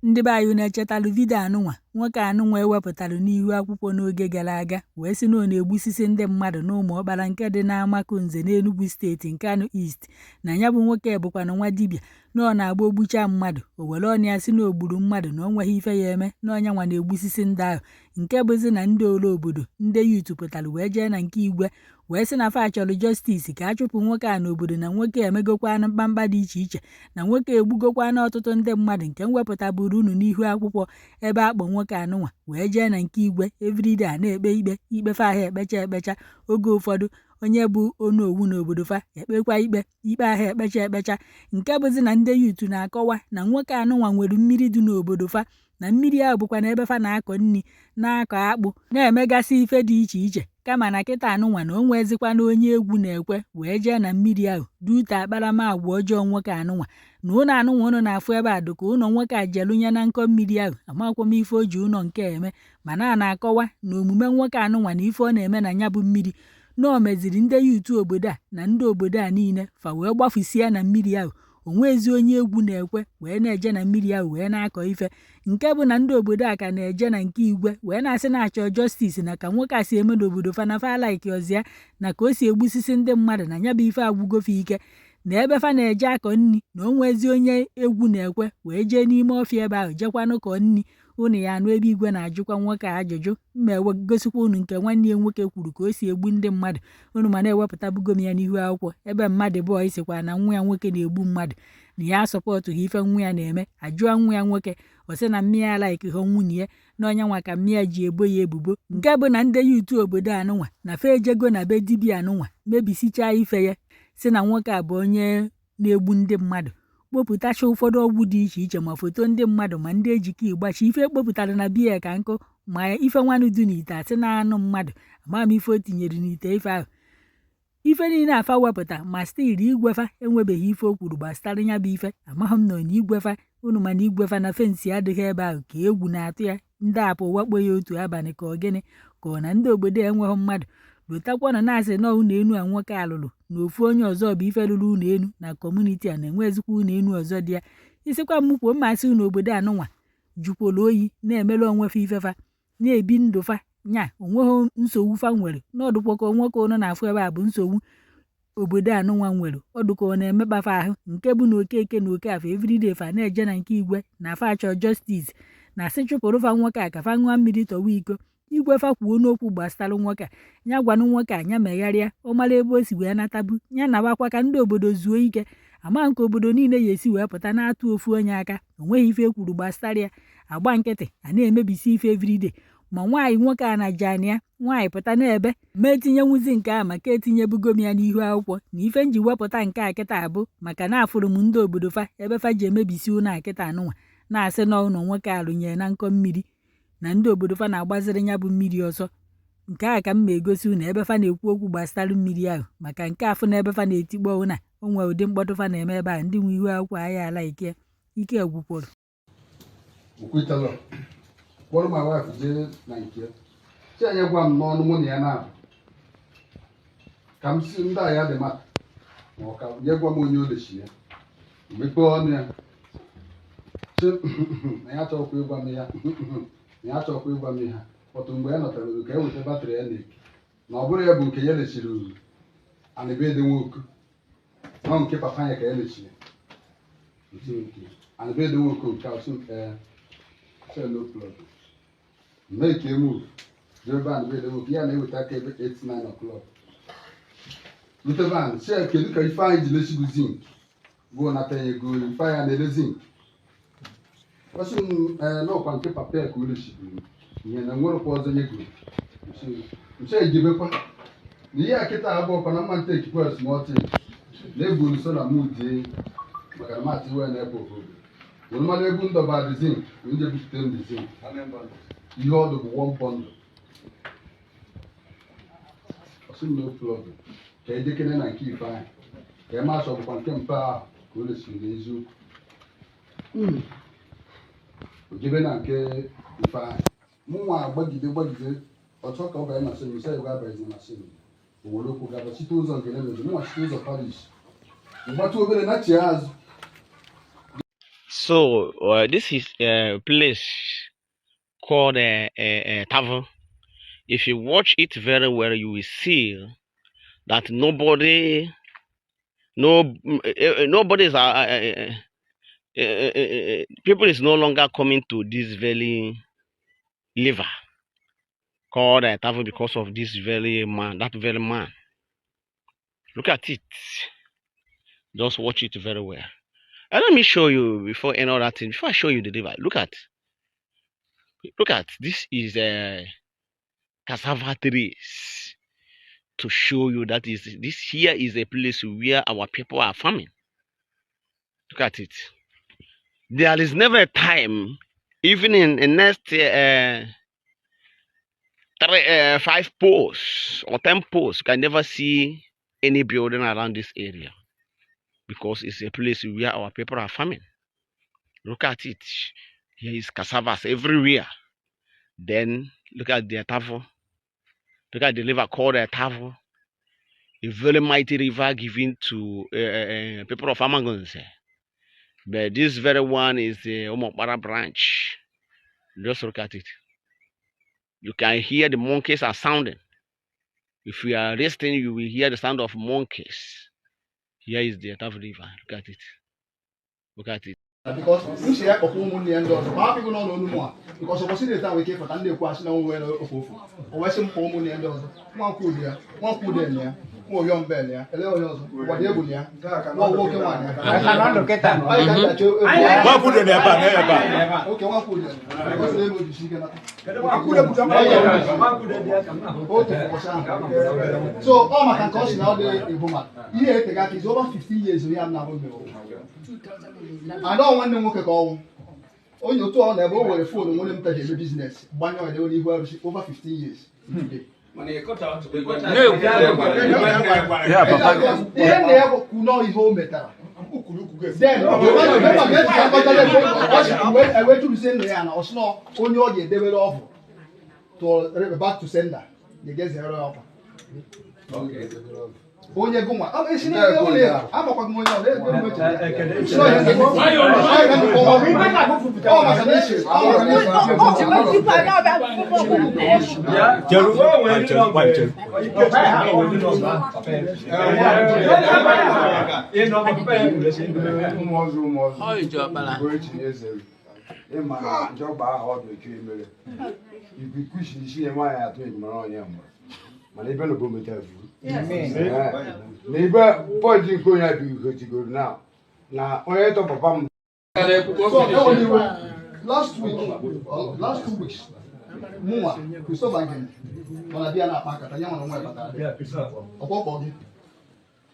Ndị be anyị, unu echetalụ video anụnwa nwoke anụnwa ewepụtalụ n'ihu akwụkwọ n'oge gara aga wee sị na ọ na-egbusisi ndị mmadụ n'Ụmụọkpara nke dị n'Amakunze n'Enugu Steeti, Nkanu East, na ya bụ nwoke bụkwanụ nwa dibịa, na ọ na-agba ogbucha mmadụ, o were ọnụ ya sị na o gburu mmadụ, na o nweghị ife ya eme, na onye nwa na-egbusisi ndị ahụ, nke bụzi na ndị olo obodo, ndị youth pụtara wee jee na nke igwe wee sị na fa chọrọ justice ka a chụpụ nwoke a n'obodo, na nwoke emegokwanụ mkpamkpa dị iche iche, na nwoke egbugokwanụ ọtụtụ ndị mmadụ, nke m wepụtaburu unu n'ihu akwụkwọ ebe a kpọ nwoke anụnwa wee jee na nke igwe. Everyday a na-ekpe ikpe, ikpe fa ahụ ekpecha ekpecha. Oge ụfọdụ onye bụ onowu n'obodo fa ekpekwa ikpe, ikpe ahụ ekpecha ekpecha, nke bụzi na ndị youth na-akọwa na nwoke anụnwa nwere mmiri dị n'obodo fa, na mmiri ahụ bụkwa na ebe fa na-akọ nri, na-akọ akpụ, na-emegasị ife dị iche iche, kama na kịta anụnwa na o nwezikwa na onye egwu na-ekwe wee jee na mmiri ahụ dute akparamagwa ọjọọ nwoke anụnwa. Na ụlọ anụnwa ụnụ na-afụ ebe a dụka ụlọ nwoke a jelunye na nkọ mmiri ahụ. Amakwa m ife o ji ụlọ nke eme, mana a na-akọwa na omume nwoke anụnwa na ife ọ na-eme na ya bụ mmiri na o meziri ndị youth obodo a na ndị obodo a niile fa wee gbafusie na mmiri ahụ. Onwezi onye egwu na-ekwe wee na-eje na mmiri ahụ wee na-akọ ife, nke bụ na ndị obodo a ka na-eje na nke igwe wee na-asị na-achọ justice, na ka nwoke a si eme n'obodo fa na fa like ọzịa, na ka o si egbusisi ndị mmadụ, na ya bụ ife agwụgofe ike, na ebe fa na-eje akọ nri na onwezi onye egwu na-ekwe wee jee n'ime ọfịa ebe ahụ jekwanụ kọọ nri. Unu ya anụ ebe igwe na-ajụkwa nwoke a ajụjụ. Mma egosikwa unu nke nwanne ya nwoke kwuru ka o si egbu ndị mmadụ unu, ma na-ewepụtabugo m ya n'ihu akwụkwọ ebe mmadụ bụọ isikwa na nwa ya nwoke na-egbu mmadụ, na ya asupportụghị ife nwa ya na-eme. Ajụọ nwa ya nwoke, ọ sị na mmịa like ha nwunye ya, na onye nwa ka mmịa ji ebo ya ebubo, nke bụ na ndị youth obodo anụnwa na fa ejego na be dibịa anụnwa mebisichaa ife ya, si na nwoke a bụ onye na-egbu ndị mmadụ, kpopụtacha ụfọdụ ọgwụ dị iche iche, ma foto ndị mmadụ, ma ndị ejike ịgbachi ife ekpopụtara na biya ka nkụ, ma ife nwanụ dị n'ite asị na anụ mmadụ. Ama m ife o tinyere n'ite ife ahụ, ife niile afa wepụta, ma still igwefa enwebeghị ife o kwuru gbasara ya bụ ife. Amaghị m na onye igwefa unu, mana igwefa na fence adịghị ebe ahụ ka egwu na-atụ ya, ndị apụ wakpo ya otu abalị, ka ọ gịnị, ka ọ na ndị obodo enweghị mmadụ lotakwanụ na-asị na ụlọ enu a nwoke alụlụ na ofu onye ọzọ bụ ife lụrụ ụlọ enu na community a na-enwezikwa ụlọ enu ọzọ dị ya. Isikwa m kwuo, mmasị unu, obodo anụnwa jukwara oyi, na-emere onwe fa ifefa, na-ebi ndụ fa nya, onweghị nsogbu fa nwere n'ọdụkwa ka nwoke ụnụ na-afụ ebe a bụ nsogbu obodo anụnwa nwere. Ọdụka ọ na-emekpafa ahụ, nke bụ na Okeke na Okafọ everyday fa na-eje na nke igwe na fa achọ justice, na sị chụpụrụ fa nwoke a ka fa ṅụọ mmiri tọwa iko. Igwe fa kwuo n'okwu gbasara nwoke a, ya gwanụ nwoke a ya megharịa, ọ mara ebe o si wee natabu, ya nawakwa ka ndị obodo zuo ike. Ama nke obodo niile ya esi wee pụta na-atụ ofu onye aka, o nweghị ife ekwuru gbasara ya, agba nkịtị, a na-emebisi ife everyday. Ma nwaanyị nwoke a na jani ya nwaanyị pụta n'ebe ma etinyenwuzi nke a, maka etinyebugo m ya n'ihu akwụkwọ na ife nji wepụta nke a kịta abụ maka na afụrụ m ndị obodo fa ebe fa ji emebisi ụlọ a kịta anụnwa, na-asị na ụlọ nwoke alụnyere na nkọ mmiri, na ndị obodo fa na-agbaziri ya bụ mmiri ọsọ. Nke a ka m ma egosi unu ebe fa na-ekwu okwu gbasara mmiri ahụ, maka nke afụ na ebe fa na-etikpọ ụna o nwere ụdị mkpọtụ fa na-eme ebe a. Ndị nwe ihu akwụkwọ agha ala ike ike gwụkworo. Okwetala kpọrọ my wife jee na nke ya, si anyị gwa m n'ọnụ mụ na ya na-abụ ka m si ndị a ya dị mata, ma ọ ka nye gwa m onye o lechi ya. O mepee ọnụ ya sị na ya chọkwa ịgwa m ya, na ya chọkwa ịgwa m ihe ọtụ. Mgbe ya nọtara ka e weta battery ya na-eke na ọ bụrụ ya bụ nke ya lechiri anịbede nwoke nọ nke papa ya ka ya lechiri anịbede nwoke nke a. Sị ee, sị no problem, make a move jee ebe anịbede nwoke ya na-eweta aka ebe 8 9 o'clock rute ebe ahụ, sị ya kedu ka Ifeanyị ji lesibu zinc bụ nata ya ego Ifeanyị a na-ele zinc. Ọ sị m ee, n'ọkwa nke papa ya ka o lechiburu ihe na nwerekwa ọzọ nye goro nche ejebekwa na ihe a kịta abụọkwa na mma nta ekikwa small thing na eburu so na mụ die maka na matị iwe na-ebe obodo were mmanụ ebu ndọba dị zinc nje bupute m dị zinc. Ihe ọdụ bụ one bundle. Ọ sị m no problem, ka ejekene na nke Ifeanyị ka eme asọ bụkwa nke mpe ahụ ka o lesiri n'eziokwu. O jebe na nke Ifeanyị, mụ nwa agbagide gbagide ọchọ ka ọ banye machine, nsọ igwe abaghịzi machine. O were okwu gaba site ụzọ nke na-emezi, mụ nwa site ụzọ parish mgbatụ obere na chie azụ. So this is a place called Tavern. If you watch it very well, you will see that nobody, no, nobody is, people is no longer coming to this very river called Tavern because of this very man, that very man. Look at it. Just watch it very well. And let me show you before any other thing. Before I show you the river, look at this is a cassava trees to show you that is this here is a place where our people are farming. Look at it. There is never a time, even in the next three, five posts or 10 posts, you can never see any building around this area because it's a place where our people are farming. Look at it. Here is cassavas everywhere. Then look at the Tavo. Look at the river called the Tavo. A very mighty river given to people of Amagunze. But this very one is the Omokpara branch. Just look at it. You can hear the monkeys are sounding. If you are listening, you will hear the sound of monkeys. Here is the Tavo River. Look at it. Look at it. Because m si ya kpọkwa ụmụnne ya ndị ọzọ ma hapụ ịgụ n'ọnụ onu mụ a, because ụbọchị na-eta nwere ike ịfụta ndị ekwu asị na onwe ofu ofu o wee sị m kpọọ ụmụnne ya ndị ọzọ, nwankwu ụdị ya, nwankwu ude na ya, nwa oyọ mbe na ya, ele onye ọzọ ụgbọdị egwu na ya, nwa nwoke nwaanyị ya. Anyị ka ndị achọ egwu. Nwankwu dị n'ebe a, n'ebe a. Oke nwankwu ude because na ego jisi ike nata otu ụbọchị ahụ. So ọ maka nke ọ sị na ọ dị ebu mmadụ ihe etega aka is over 15 years ya m na-abụ mere ada. Ọ nwanne m nwoke ka ọnwụ onye otu ọ na-ebe o were phone nwere m taji eme business gbanyụọ ya n'ihu arụsị over 15 years today. Ya papa. Ihe nna ya kwu nọọ ihe o metara, then ewee tụrụzie nna ya na ọsị na onye ọ ga-edebere ọvụ to back to sender ga-egezere ya ọkwa onye gụnwa ọ esi n'ebe ụlọ ya amakwaghị m onye ọ na-ebe m echere ọ maka na esi ọ maka na esi. Cheru, cheru, cheru. Ụmụọzụ ụmụọzụ bụ echi eze ịma na njọgba ahụ ọ dị oke emere ikuku isi isi ya nwaanyị atụ ejimara onye mụrụ mana ibe na bometa vuru na ibe pọji nke onye bụ na na onye tọ papa m. So, enwere iwe. Last week, or last 2 weeks, mụnwa Christopher Ngene nọ na bịa na-akpa nkata ya nwere nwa ya batara ọkpọkpọ gị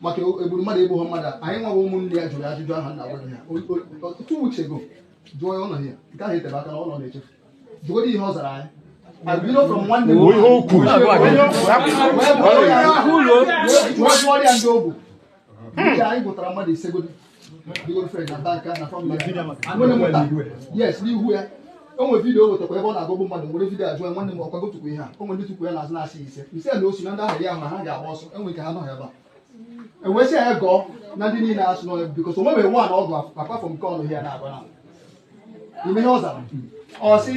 maka egburu mmadụ egbu ha mmadụ. Anyị nwa bụ ụmụnne ya jụrụ ajụjụ ahụ na agwa ya 2 weeks ago. Jụọ ya, ọ nọ ya nke ahụ etere aka na ọ nọ na-echefu. Jụgodo ihe ọ zara anyị. I bido from nwanne m Ihe o kwuru. wee jụọ ya ndị ogbu nke anyị gụtara mmadụ isegodi bigoro friend na bank na family nwanne m taa. Yes, n'ihu ya o nwere video o wetakwa ebe ọ na-agọgbu mmadụ. Nwere video ajụọ ya, nwanne m ọkwago tukwu ihe a o nwere ndị tukwu ya n'azụ na-asị ise ise na osu na ndị ahụ ya ahụ na ha ga-agba ọsọ enwere ike ha nọghị ebe a ewesị ya gọọ na ndị niile asụ n'ọya because o nwebeghị nwa na ọgụ apart from nke ọnụ ya na-agba na ime ihe ọ zara. Ọ sị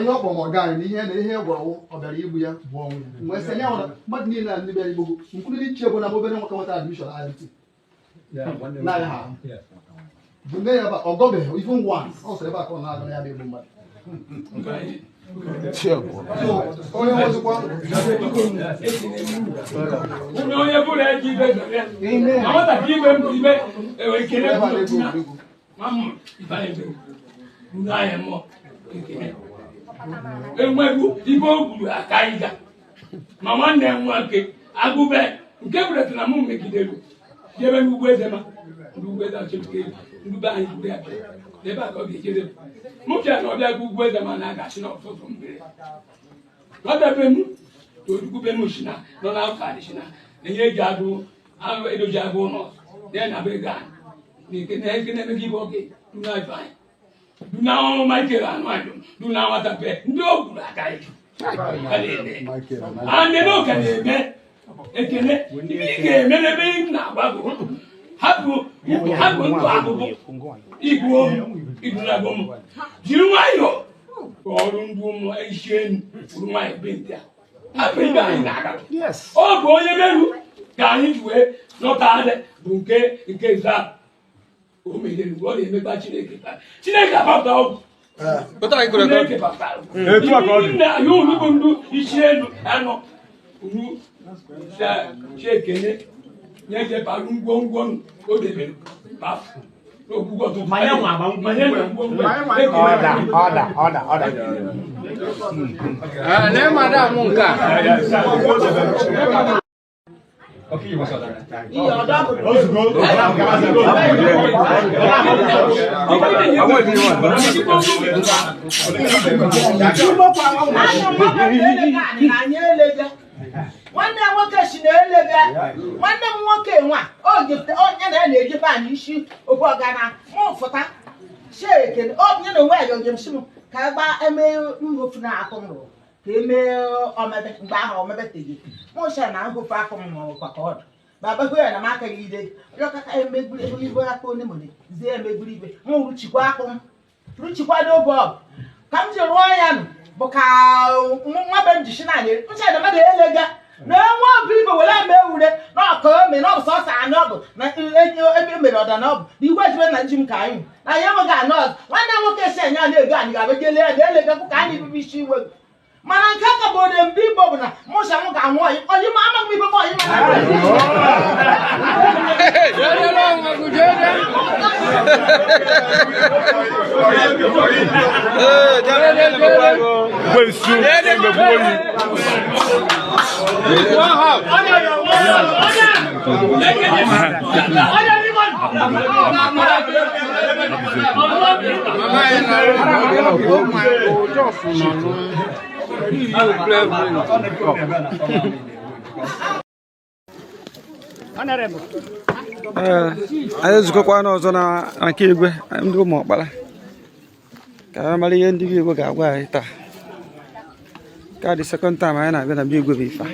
ihe ọ kpọrọ m ọga anyị na ihe na ihe gwọrọ wụ ọ bịara igbu ya bụ ọnwụ ya. Mgbe sị ya nwere mmadụ niile na ndị bịara igbogbo nkwurịrị iche bụ na obere nwoke nwetara admission IMT na ya ha ahụ bụ nne ya ebe a, ọ gọbeghị even once. Ọ sịrị ebe a ka ọ na-agụ na ya bụ igbu mmadụ. So onye ọzọkwa. Onye bụla eji ibe zọrọ ya na nwatakịrị igwe mbụ ibe ewe ekele. Ebe a na-egwu na egwuregwu. Mamụ ifeanyị be unu anya mmụọ ekele enwegbu ibe o gburu aka ịga ma nwanne m nwoke agụbe nke buretara m megidere jebe n'ugwu eze ma ndị ugwu eze achọpụta ndị be anyị gburu ya bịa n'ebe a ka ọ ga-ejede m mụ bịa na ọbịa gụ ugwu eze ma na aga-asị na ọtụtụ mmiri nwata be m tochukwu be m si na nọ n'afọ adị si na na ihe eji agụ agụ edozi agụ ụlọ na ya na be ego anyị na eke na eke na-emegide ibe oge duna ife anyị duna ọrụ Michael anụ ajụ duna nwata be ndị o gburu aka ike ane n'oge na-eme ekele ibe ị ga-eme n'ebe ị na-agba bụ hapụ hapụ ndụ ahụhụ igbuo. Idulago m jiri nwayọọ ka ọrụ ndị ụmụ isi enu bụrụ nwayọọ benti a afọ ibe anyị na-aga. Ọ bụ onye meru ka anyị ji wee nọta adị bụ nke nke za o mere mgbe ọ na-emekpa Chineke, Chineke abapụta ọgwụ. Chineke bapụtara. Etu a ka ọ dị. Nna ya unu bụ ndị isi elu anọ unu si ekene nye barụ ngwongwo o debere bafu n'ogbugbo ọtụtụ Manye nwa agba ngwongwo. Manye nwa ngwongwo. Order, order, order, order. Ne madam nke a. Nwanne m nwoke si na elega nwanne m nwoke nwa onye na ya na-ejefe anyị isi obu ọgana mụ fụta si ekene ọ bụ ya na onwe ya yọnye m si m ka gba eme nhofu na akụ m rụrụ ka emee omebe mgbe ahụ omebe teghị mụ si na nhofu akụ m nọrọkwa ka ọdụ baba hụ ya na m akaghị ide yọkaka emegburu ego ibe aka onye mụrụ zie emegburu ibe mụ ruchikwa akụ m ruchikwa n'obe ọbụ ka m ji rụọ ya nụ bụ ka nwa be m ji si na anyị ncha na mmadụ elega na enwe ọbụ ibe were eme ewure na ọka ome na ọ bụ sọsọ anụ ọ bụ na ebe mere ọda na ọ bụ na igwe jibe na nji m ka anyị na anyị enweghị anụ ọzọ. Nwanne m nwoke si anyị a na-ego anyị ga-abịa lee ya na elegakwu ka anyị bibi isi iwe, mana nke ka bụ ode mbe igbo bụ na mụsa m ga-anwụ ọyị ọyị ma amaghị m ibe m ọyị mana Kwensu emegbu oyi. Ee, anyị ezukọkwana ọzọ na nke igwe ndị ụmụ ọkpara ka anyị mara ihe ndị igwe ga-agwa anyị taa. Ka dị second time anyị na-abịa na be igwe bụ ife a.